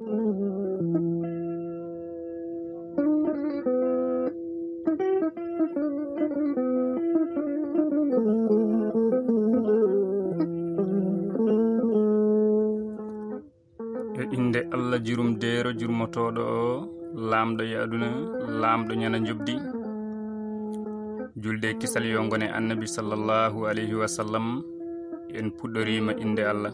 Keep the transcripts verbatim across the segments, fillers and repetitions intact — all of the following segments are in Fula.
E innde Allah jurumdeero jurmotooɗo o, laamɗo e aduna, laamɗo ñana njoɓdi. Julde e kisal yo ngone Annabi sallallahu alayhi wa sallam. En puɗɗoriima innde Allah.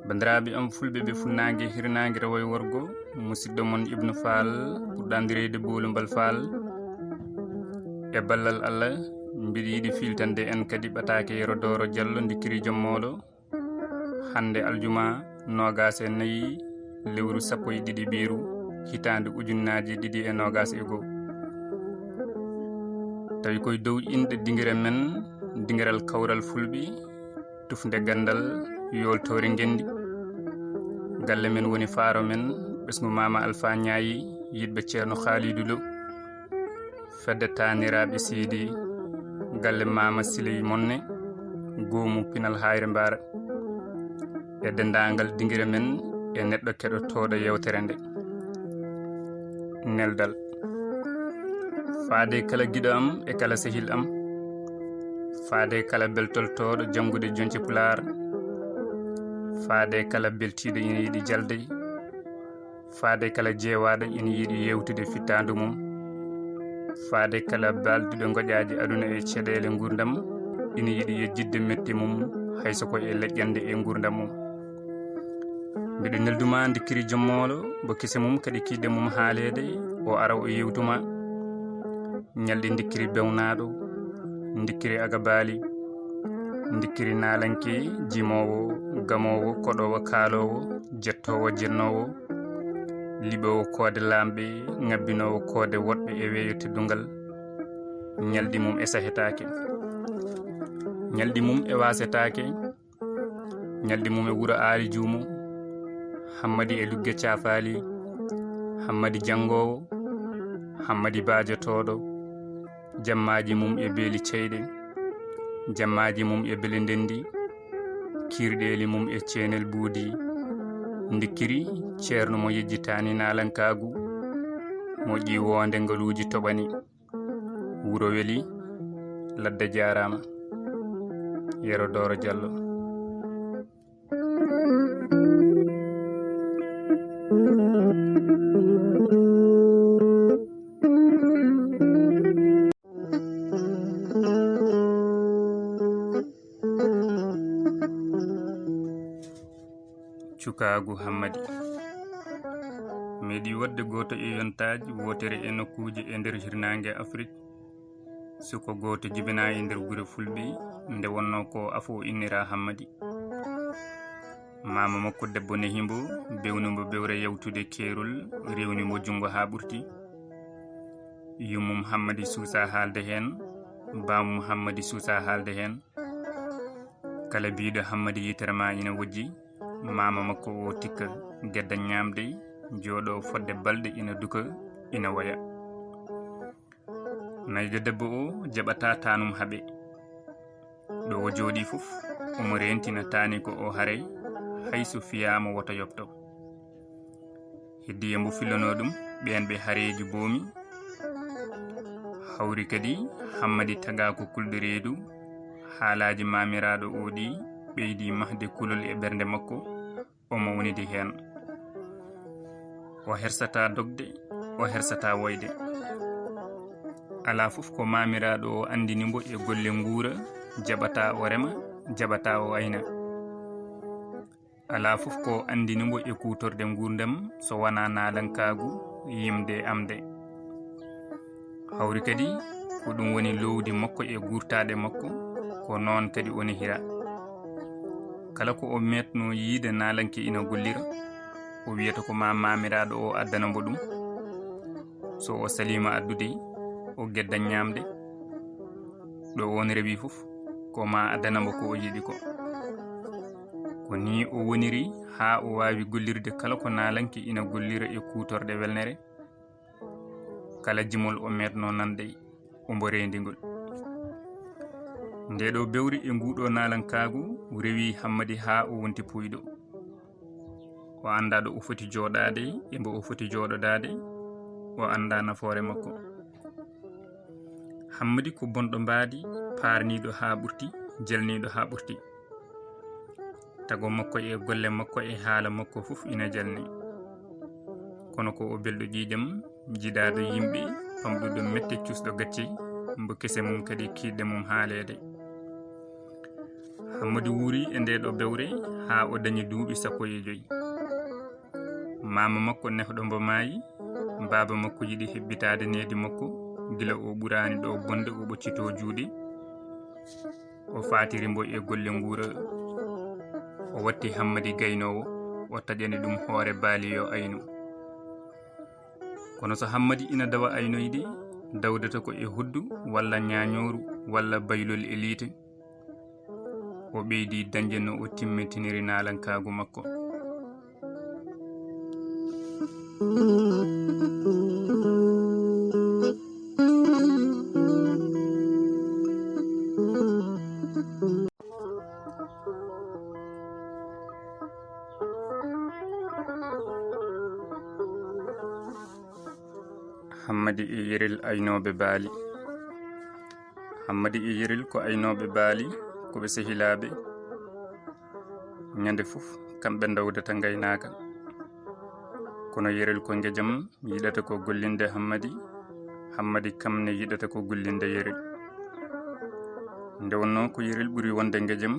Banndiraaɓe am fulɓe ɓe funnaange hirnaange rewo e worgo, musidɗo mon Ibnu Faal, ɓurɗo anndireede Boolumbal Faal. E ballal Allah, mbiɗo yiɗi fiiltande en kadi ɓataake Yero Dooro Jallo ndikkiri jommooɗo. Hannde aljuma noogaas e nayi lewru sappo e ɗiɗi ɓiiru hitaande ujunnaaje ɗiɗi e noogaas e goo. Tawi koye dow inɗe dingire men, dingiral kawral fulɓe, tufnde ganndal, yooltoore ngenndi. Galle men woni faaro men, ɓesngu Maama Alfa Ñaayi, yiɗɓe Ceerno Haalidu Lo. Fedde taaniraaɓe Seydi, galle Maama Siley Monne, goomu Pinal Haayre Mbaara. E denndaangal dingire men e neɗɗo keɗotooɗo yeewtere nde. Neldal. Faade kala giɗo am e kala sehil am. Faade kala beltoltooɗo janngude joñce Pulaar. Faade kala beltiiɗo ina yiɗi jalde. Faade kala jeewaaɗo ina yiɗi yeewtude fittaandu mum. Faade kala baalduɗo ngoƴaaji aduna e caɗeele nguurndam ina yiɗi yejjitde mette mum, hay so ko e leƴƴande e nguurndam mum. Mbiɗo nelduma ndikkiri jommooɗo, mbo kese mum kadi kiiɗe mum haaleede, o ara o yeewtuma. Ñalɗi ndikkiri bewnaaɗo, ndikkiri agabaali, ndikkiri naalanke, jimoowo, gamoowo, koɗoowo, kaaloowo, jettoowo, jennoowo, liɓoowo koode laamɓe, ŋabbinoowo koode woɗɓe e weeyo teddungal. Ñalɗi mum e sahetaake. Ñalɗi mum e waasetaake. Ñalɗi mum e wuro Aali Juumo, Hammadi e Lugge Caafaali, Hammadi janngoowo, Hammadi baajotooɗo, jammaaji mum e beeli ceyɗe, jammaaji mum e bele ndenndi, kiirɗeeli mum e ceenel buudi. Ndikkiri ceerno mo yejjitaani naalankaagu, moƴƴi woonde ngaluuji toɓani. Wuro weli, ladde jaaraama. Yero Dooro Jallo. Cukaagu Hammadi. Meeɗi waɗde gooto e yontaaji wootere e nokkuuje e nder hirnaange Afrik. Suko gooto jibinaa e nder gure fulɓe, nde wonnoo ko afo innira Hammadi. Maama makko debbo nehi mbo, bewni mbo bewre yawtude keerol, rewni mbo junngo haa ɓurti. Yummum Hammadi suusa haalde heen, baamum Hammadi suusa haalde heen. Kala biiɗo Hammadi yitere ma ina wojji, maama makko o tikka, gedda ñaamde, jooɗo fodde balɗe ina duka, ina woya. Nayjo debbo o jaɓata taanum haɓe. Ɗo o jooɗi fof, omo reentina taani ko o haray, hay so fiyaama woto yoɓto. Heddi e mbo fillanoo ɗum, ɓeen ɓe hareeji boomi. Hawri kadi, Hammadi tagaa ko kulɗo reedu, haalaaji maamiraaɗo o ɗi ɓeydi mahde kulol e ɓernde makko, omo wonidi heen. O hersataa dogde, o hersataa woyde. Alaa fof ko maamiraaɗo o anndini mbo e golle nguura, jaɓataa o rema, jaɓataa o ayna. Alaa fof ko anndini mbo e kuutorde nguurndam so wonaa naalankaagu, yimde, amde. Hawri kadi, ko ɗum woni loowdi makko e guurtaaɗe makko, ko noon kadi o nehira. Kala ko o meeɗnoo yiyde naalanke ina gollira, o wiyata ko ma maamiraaɗo o addana mbo ɗum. So o saliima addude, o gedda ñaamde. Ɗo oon rewi fof, ko ma addana mbo ko o yiɗi ko. Ko nii o woniri haa o waawi gollirde kala ko naalanke ina gollira e kuutorɗe welnere. Kala jimol o meeɗnoo nande, omo reendi ngol. Nde ɗo bewri e nguuɗo naalankaagu rewi Hammadi haa o wonti puuyɗo. O anndaa ɗo o foti jooɗaade e mbo o foti jooɗodaade. O anndaa nafoore makko. Hammadi ko bonɗo mbaadi, paarniiɗo haa ɓurti, jalniiɗo haa ɓurti. Tago makko e golle makko e haala makko fof ina jalni. Kono ko o belɗo ƴiiƴam, jiɗaaɗo yimɓe, pamɗuɗo mette, cuusɗo gacce, mbo kese mum kadi kiiɗɗe mum haaleede. Hammadi wuuri e ndee ɗo bewre haa o dañi duuɓi sappo e joy. Maama makko nehɗo mbo maayi, baaba makko yiɗi heɓɓitaade needi makko, gila o ɓuraani ɗo bonde o ɓoccitoo juuɗe. O faatiri mbo e golle nguura. O watti Hammadi gaynoowo, o taƴani ɗum hoore baali yo aynu. Kono so Hammadi ina dawa aynoyde, dawdata ko e hoddu walla ñaañooru walla baylol e liite. O ɓeydi dañde no o timmitiniri naalankaagu makko. Hammadi e Yerel aynooɓe baali. Hammadi e Yerel ko aynooɓe baali, ko ɓe sehilaaɓe. Ñande fof, kamɓe ndawdata ngaynaaka. Kono Yerel ko ngejam, yiɗata ko gollinde Hammadi, Hammadi kam ne yiɗata ko gollinde Yerel. Nde wonnoo ko Yerel ɓuri wonde ngejam,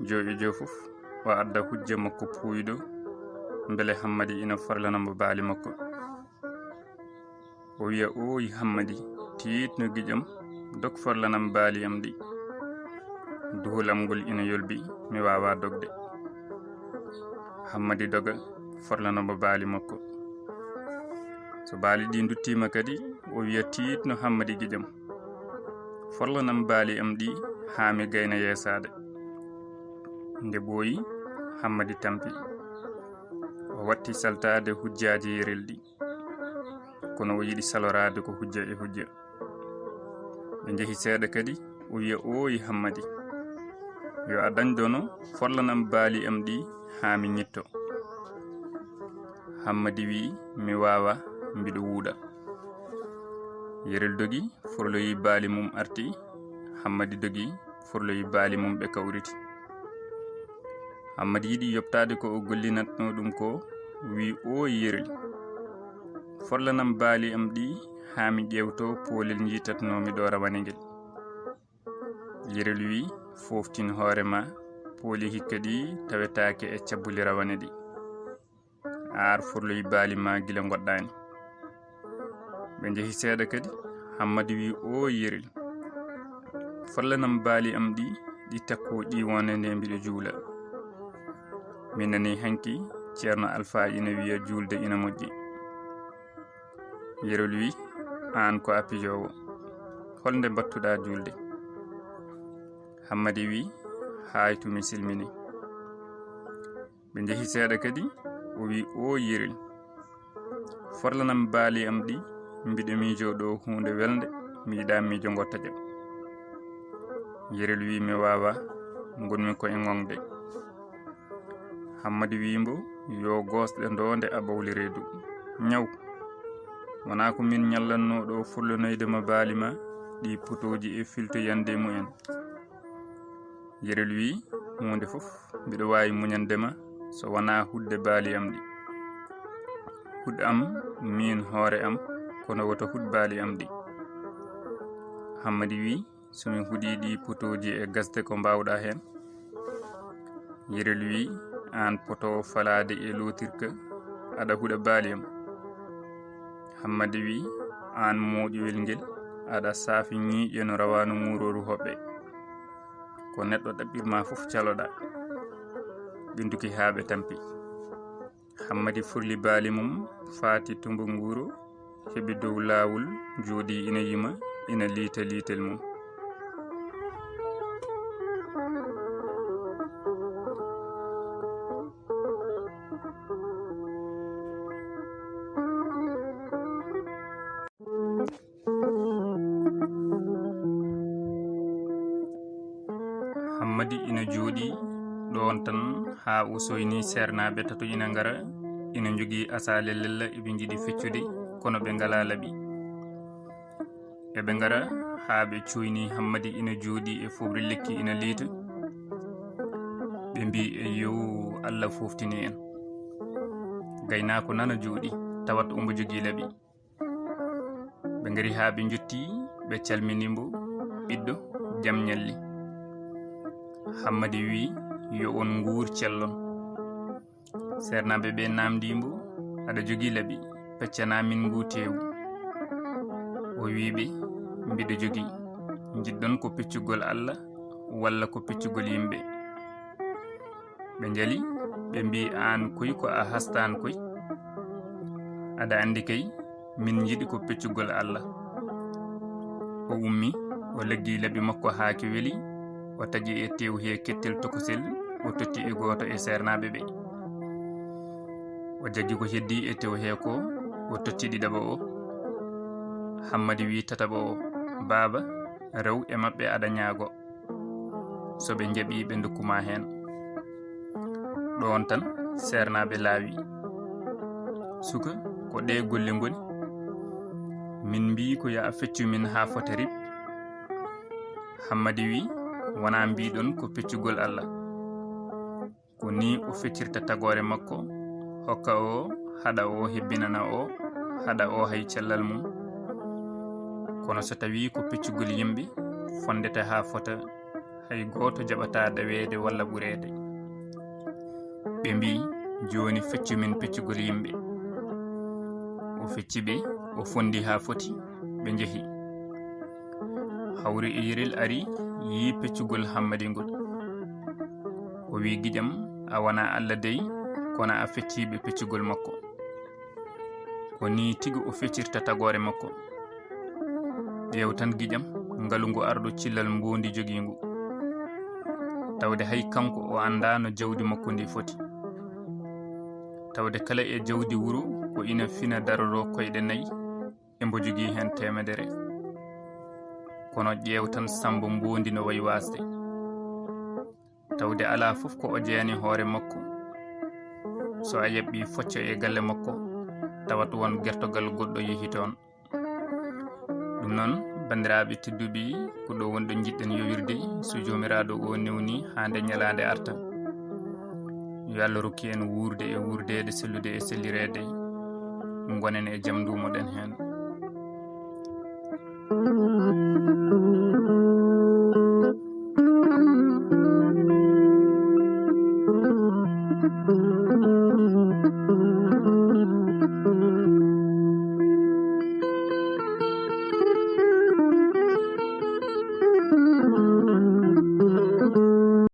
joo e joo fof, o adda hujja makko puuyɗo, mbele Hammadi ina farlana mo baali makko. O wiya, "Ooyi Hammadi, tiitno giƴam, dog forlanam baali am ɗi. Duhol am ngol ina yolbi, mi waawaa dogde." Hammadi doga, forlanamo baali makko. So baali ɗi nduttiima kadi, o wiya, "Tiitno Hammadi giƴam. Forlanam baali am ɗi haa mi gayna yeesaade." Nde ɓooyi, Hammadi tampi. O watti saltaade hujjaaji Yerel ɗi. Kono o yiɗi saloraade ko hujja e hujja. Ɓe njehi seeɗa kadi, o wiya, "Ooyi Hammadi, yo a dañdono, forlanam baali am ɗi haa mi ñitto." Hammadi wi'i, "Mi waawaa, mbiɗo wuuɗa." Yerel dogi, forloyi baali mum arti. Hammadi dogi, forloyi baali mum ɓe kawriti. Hammadi yiɗi yoɓtaade ko o gollinatnoo ɗum ko, wi'i, "Ooyi Yerel, forlanam baali am ɗi haa mi ƴeewto poolel njiitatnoomi ɗo rawane ngel." Yerel wi'i, "Fooftin hoore ma, pooli hikka ɗi tawetaake e cabbuli rawane ɗi. Aar forloyi baali ma gila ngoɗɗaani." Ɓe njehi seeɗa kadi, Hammadi wi'i, "Oo Yerel, forlanam baali am ɗi, ɗi takko ɗi wonande mbiɗo juula. Mi nani hanki Ceerno Alfa ina wiya juulde ina moƴƴi." Yerel wi'i, "Aan ko a pijoowo, holnde mbattuɗaa juulde?" Hammadi wi'i, "Haaytu mi silmini." Ɓe njehi seeɗa kadi, o wi'i, "Oo Yerel, forlanam baali am ɗi, mbiɗo miijoo ɗo huunde welnde, mi yiɗaa miijo ngo taƴa." Yerel wi'i, "Mi waawaa, ngonmi ko e ŋoŋde." Hammadi wi'i mbo, "Yo goosɗe ndoonde a ɓawli reedu. Ñaw. Wonaa ko min ñallannoo ɗo furlanoyde ma baali ma, ɗi potooji e filtoyande mumen." Yerel wi'i, "Huunde fof mbiɗo waawi muñande ma so wonaa huɗde baali am ɗi. Huɗ am miin hoore am, kono woto huɗ baali am ɗi." Hammadi wi'i, "So mi huɗii ɗi potooji e gasde ko mbaawɗaa heen?" Yerel wi'i, "Aan potoowo falaade e lootirka, aɗa huɗa baali am." Hammadi wi'i, "Aan mooƴowel ngel, aɗa saafi ñiiƴe no rawaano ŋuurooru hoɓɓe. Ko neɗɗo ɗaɓɓirma fof caloɗaa." Ɓe nduki haa ɓe tampi. Hammadi furli baali mum, faati tumbo nguuru, heɓi dow laawol, jooɗii ina yima, ina liita liitel mum. Hammadi ina jooɗii ɗoon tan haa o soynii seernaaɓe tato ina ngara, ina njogii asaale lella, eɓe njiɗi feccude, kono ɓe ngalaa laɓi. Eɓe ngara haa ɓe cuuyni Hammadi ina jooɗii e fowre lekki ina liita. Ɓe mbii, "Eyyo, Allah fooftini en." Gaynaako nana jooɗii, tawat omo jogii laɓi. Ɓe ngari haa ɓe njottii, ɓe calmini mbo, "Ɓiɗɗo, jam ñalli." Hammadi wii, "Yo on nguur cellon." Seernaaɓe ɓe naamndii mbo, "Aɗa jogii laɓi? Peccana min nguu teewu." O wii ɓe, "Mbiɗo jogii. Njiɗɗon ko peccugol Allah walla ko peccugol yimɓe?" Ɓe njali, ɓe mbii, "Aan koy ko a hastaan koy. Aɗa anndi kay, min njiɗi ko peccugol Allah." O ummi, o laggi laɓi makko haa ki weli, o taƴi e teewu he kettel tokosel, o totti e gooto e seernaaɓe ɓe. O jaggi ko heddii e teewu he ko, o totti ɗiɗaɓo o. Hammadi wii tataɓo o, "Baaba, rew e maɓɓe aɗa ñaago. So ɓe njaɓii, ɓe ndokku ma heen." Ɗoon tan, seernaaɓe laawi. "Suka, ko ɗee golle ngoni? Min mbii ko yo a feccu min haa fota rip." Hammadi wii, "Wonaa mbiɗon ko peccugol Allah. Ko nii o feccirta tagoore makko, hokka o, haɗa o, hebbinana o, haɗa o hay cellal mum. Kono so tawii ko peccugol yimɓe, fondete haa fota, hay gooto jaɓataa ɗaweede walla ɓureede." Ɓe mbii, "Jooni feccu min peccugol yimɓe." O fecci ɓe, o fondi haa foti, ɓe njehi. Hawri e Yerel ari, yii peccugol Hammadi ngol. O wii, "Giƴam, a wonaa Allah dey, kono a fecciiɓe peccugol makko. Ko nii tigi o feccirta tagoore makko. Ƴeew tan, giƴam, ngalu ngu arɗo cillal mboondi jogiingu. Tawde hay kanko o anndaa no jawdi makko ndi foti. Tawde kala e jawdi wuro ko ina fina daroroo koyɗe nayi, e mbo jogii heen teemedere. Kono ƴeew tan Sammba mboondi no wayi waasde. Tawde alaa fof ko o jeyani hoore makko. So a yaɓɓii focco e galle makko, tawat won gertogal goɗɗo yehi toon." Ɗum noon, banndiraaɓe tedduɓe, ko ɗo wonɗo njiɗɗen yowirde. So Joomiraaɗo o newni haa nde ñalaande arta, yo Allah rokku en wuurde e wuurdeede, sellude e sellireede, ngonen e jam, nduumoɗen heen.